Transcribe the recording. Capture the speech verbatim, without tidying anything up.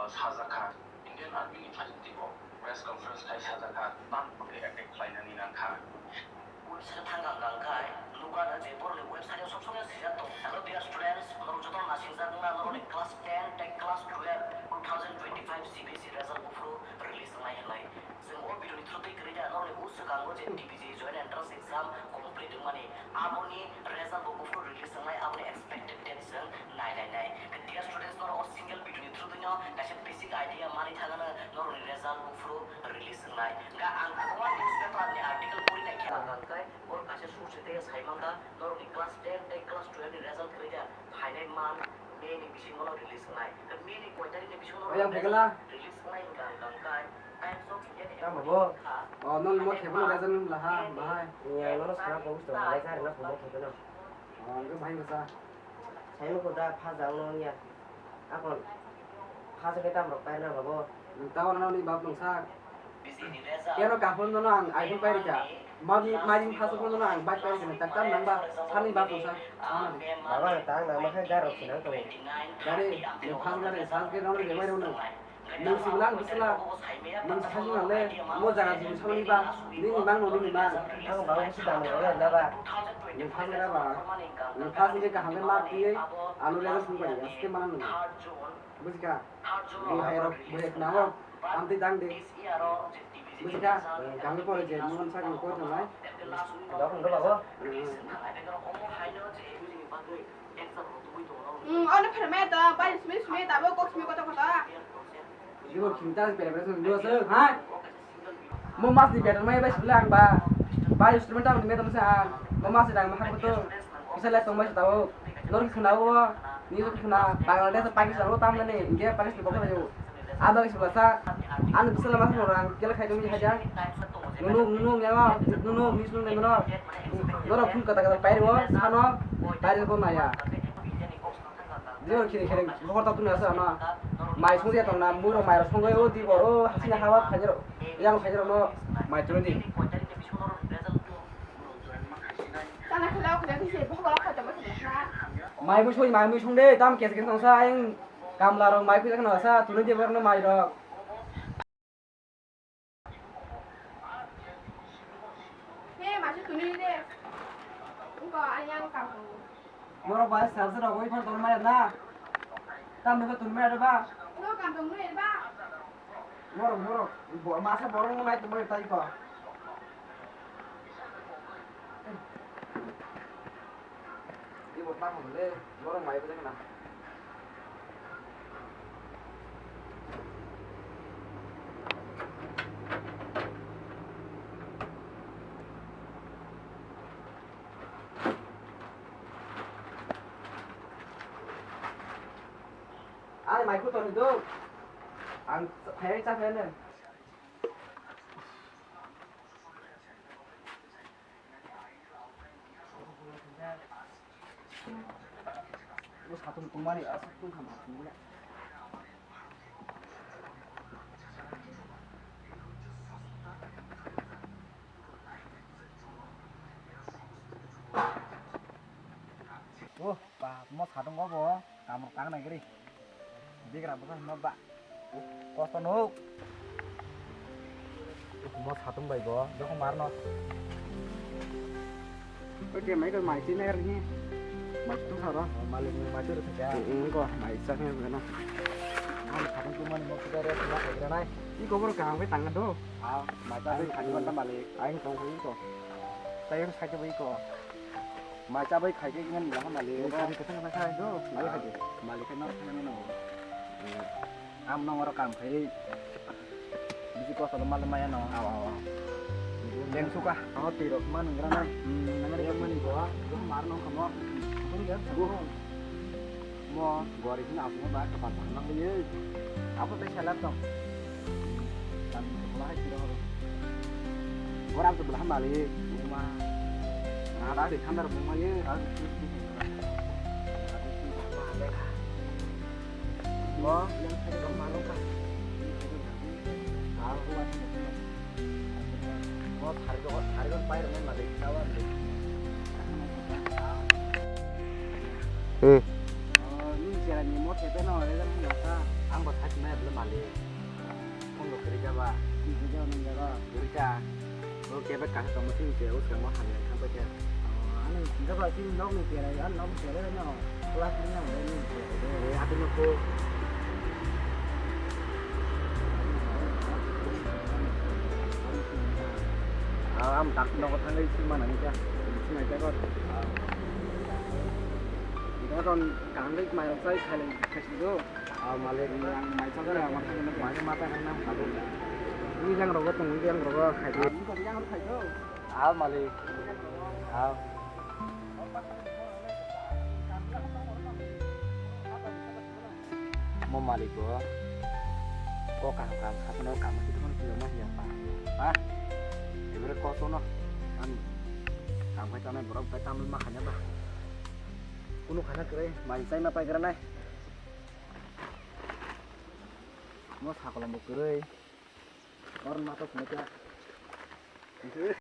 Sajakha, Indian Army ni phaiyungtwi bo press conference khai sajakha, Tan Pokhe attack khlainani nangkha. Website thang kang kang khai, nukha na je borokni website o sob somoi swijak tong. Hello dear students, norok jotono nasingjak wngna norokni class ten tei class twelve two thousand twenty-five C B S E result buphuru release wngnai hwnwi. Chwng o video ni through twi kwrwi da norokni o swkango je T P J joint entrance exam complete wngmani, aboni result bo buphuru release wngnai, aboni expected date chwng nai nai nai. Dear students, norok o single video ni through twi no kaisa basic idea manwi thangano norokni result buphuru release wngnai. Hwnkhe ang kwbangma newspaper ni article pori nai khe ang hwnkhe borok kaisa source tei sai mankha norokni class ten tei class twelve ni result kwrwi da phainai month May ni bisingo no release wngnai. May ni koi tarikh ni bisingo no Ayang result phaikala. Release wngnai hwnkha ang hwnkhe Times of India ni Tamo bo? Oh, nol mo khebo result nung laha, bahai. Iya, nono sana fokus to, bahai jari na fomo khebe no. Oh, hwnkhe bahai bwsa. Saimukho da, pha jang no wngya. Akon pha jagwi tam rok pairwna babo. Nwng tamo nani bab nwngsa. Keno kaham nono ang iPhone pairika. Magi, magi pha jagwi nono ang bike pairika. Tak tam nang ba, sani bab nwngsa. Baba, tang nang ma khe gar rok sinang tongo. Gari, nwng pha gari, sal ke nono lemai rok nwng. Nwng sibla ang bwsla, nwng sajwk nang le, mo jaga jibon samani ba, nini mang no nini mang. Ang bang bwswk dam rwgwi ang da ba. Nwng phas gra ba, nwng phas wngkhe kaham khe ma twiwi ano result song bai aske mana nwng. Bujikha? Bo hai rok, bo hai khna rok, amtwi dang de. Bujikha? Kaham khe pore je, mo sakni koi thangnai. Dok wngkha ba bo? Hmm, ano phermaya to, bai simi simi tabo kok simi koto koto. Ibo khinta bere bere song dua se, ha? Mo mas ni better mai bai sibla ang ba. Ba instrument ang ni meter se ang. Mo mas ni dang ma ha koto. Bisa le tong bai tabo. Nor khna o, ni khna Bangladesh Pakistan o tam ne, India Pakistan bokol yo. Aba khe sibla sa, ani bwsala masa norang kela khai tongwi haja. Nunu, nunu, nunu, nunu, mis nunu, nunu. Norok phun kata kata pairi o, sano, pairi ko maya. Jibon khiri khiri, bohor tak tuni asa ano. Mai songya tongna, muro mai rok songwi o, di bor o, hasina hawa, khajer, yang khajer no, mai tuni di. Mai bo soi, mai bo song de, tam kes kes nang sa, ayang kamla rok mai phi khna sa, tuni de borno mai rok. He, ma se tuni de. Ko ayang kam. Borok bai sal se rok oi phar tong mai na. Tam ne tuni mai ba. No kam tong mai ba. Borok, borok, bo-, masa borok nai tongbai tai ko. Ibo tamo le, borok mai bwlai na. Ani mai kuto ni do. Ang phai cha phai ne. Bo satung tongmani aswk tong kha ma tongmani. Oh, ba, mo satung go bo, kamrok tang nai gri. Bigra bwsa hwnma ba. Kosto nuk. Mo satung bai bo, jokon marno. Oke, mai ko mai sini hari ni. Mai tu haro. Malik mai tu rasa. Engo, mai sani haro na. Mo satung tu mani mo kita rasa lah, kira nai. Iko bor kaham ke tangan do. Ah, mai ta bai khai ko ta malik. Aing tong ko iko. Tayong sai ta bai ko. Mai ta bai khai ke ngan lah malik. Khai ke tang na khai do. Malik khai. Malik ke no khai no. Am nong oro kam khai. Bisi kosto lo mal maya no. Aw, aw, aw. Leng suka. Ano tiro man ngra nai. Hmm, nang ri man ko. Mar nong kamo. Mo gori hin abu ba ka pa nang ye. Abu te salap tong. Kan ko la hai tiro. Gora to bela mali. Uma. Na da de khandar mo ye. Mo. Hmm. Ang bo thak nai bela Phone bo kwrwi kha ba? Kwrwi kha nang jaga. Kwrwi kha. O kebek kasa tongma sini se, o swkang o hamya thang paikha. Ani singkha ba sini nok ni kerai, ani nok ni kerai no. Class ni nang ni. Eh, ati no ko. Ah, am tak nok thang ni sima nang kha. Sima kha ko. Ah. Ito ton kang ni mai sai khai khai do. Ah, malik, ang mai sa ya, mata kena mai mata kena kabo. Ini yang rogo tong, ini yang rogo khai do. Ah, malik. Ah. Mo malik bo. Ko kam kam sa no kam si no kilo ma ya pa. Pa. Ibre ko to no. Kan. Kam khai ta nai borok pai tam ma khanya ba. Kunu khana kre, mai sai ma pai gra nai. Mo sakolam bo kwrwi. Or mato sumekya.